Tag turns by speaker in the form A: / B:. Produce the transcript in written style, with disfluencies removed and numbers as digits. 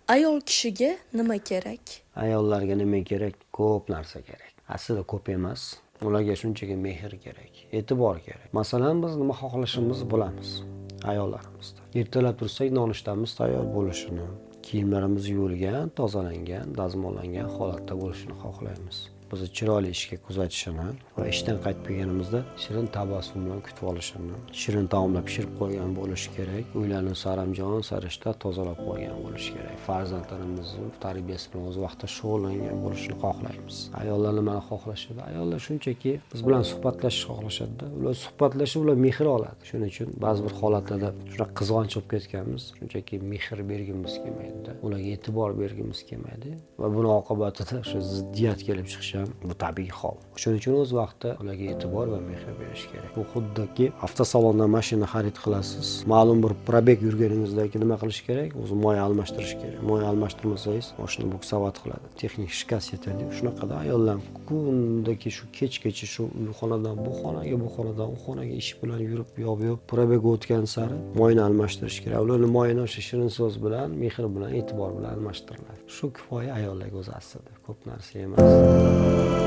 A: Ayol kishiga nima kerak?
B: Ayollarga nima kerak? Ko'p narsa kerak. Aslida ko'p emas. Ularga shunchaki mehr kerak, e'tibor kerak. Masalan, biz nima xohlashimizni bilamiz ayollarimizda. Ertalab tursak, nonushtamiz tayyor bo'lishini, kiyimlarimiz yuvilgan, tozalangan, dazmollangan holatda bo'lishini xohlaymiz. Bizni chiroyli ishga kuzatishini va ishdan qaytib kelganimizda shirin tabassum bilan kutib olishini, shirin taomlar pishirib qo'ygan bo'lishi kerak, uylarni saramjon, sarishta tozalab qo'ygan bo'lishi kerak, farzandlarimizni tarbiyasi bilan o'z vaqtida shug'ullangan bo'lishini xohlaymiz. Ayollar nimani xohlashadi? Ayollar shunchaki biz bilan suhbatlashishni xohlashadida. Ular suhbatlashib, ular mehr oladi. Shuning uchun ba'zi bir holatlarda shunaqa qizg'onch bo'lib ketganmiz, shunchaki mehr bergimiz kelmaydida, ularga e'tibor bergimiz kelmaydi va buni oqibatida o'sha ziddiyat kelib chiqishi ham bu tabiiy hol. Shuning uchun o'z vaqtida ularga e'tibor va mehr berish kerak. Bu xuddiki avtosalondan mashina xarid qilasiz, ma'lum bir пробег yurganingizdan keyin nima qilish kerak? O'zi moy almashtirish kerak. Moy almashtirmasangiz, mashina буксовать qiladi. Texnik shikast yetadi. Shunaqada ayollar kundagi shu kechgacha shu uy xonadan bu xonaga, bu xonadan u xonaga ish bilan yurib, yo'q, пробег o'tgan sari moyni almashtirish kerak. Ularni moyini o'sha shirin so'z bilan, mehr bilan, e'tibor bilan almashtiriladi. Shu kifoya ayollarga o'zi aslida, ko'p narsa emas.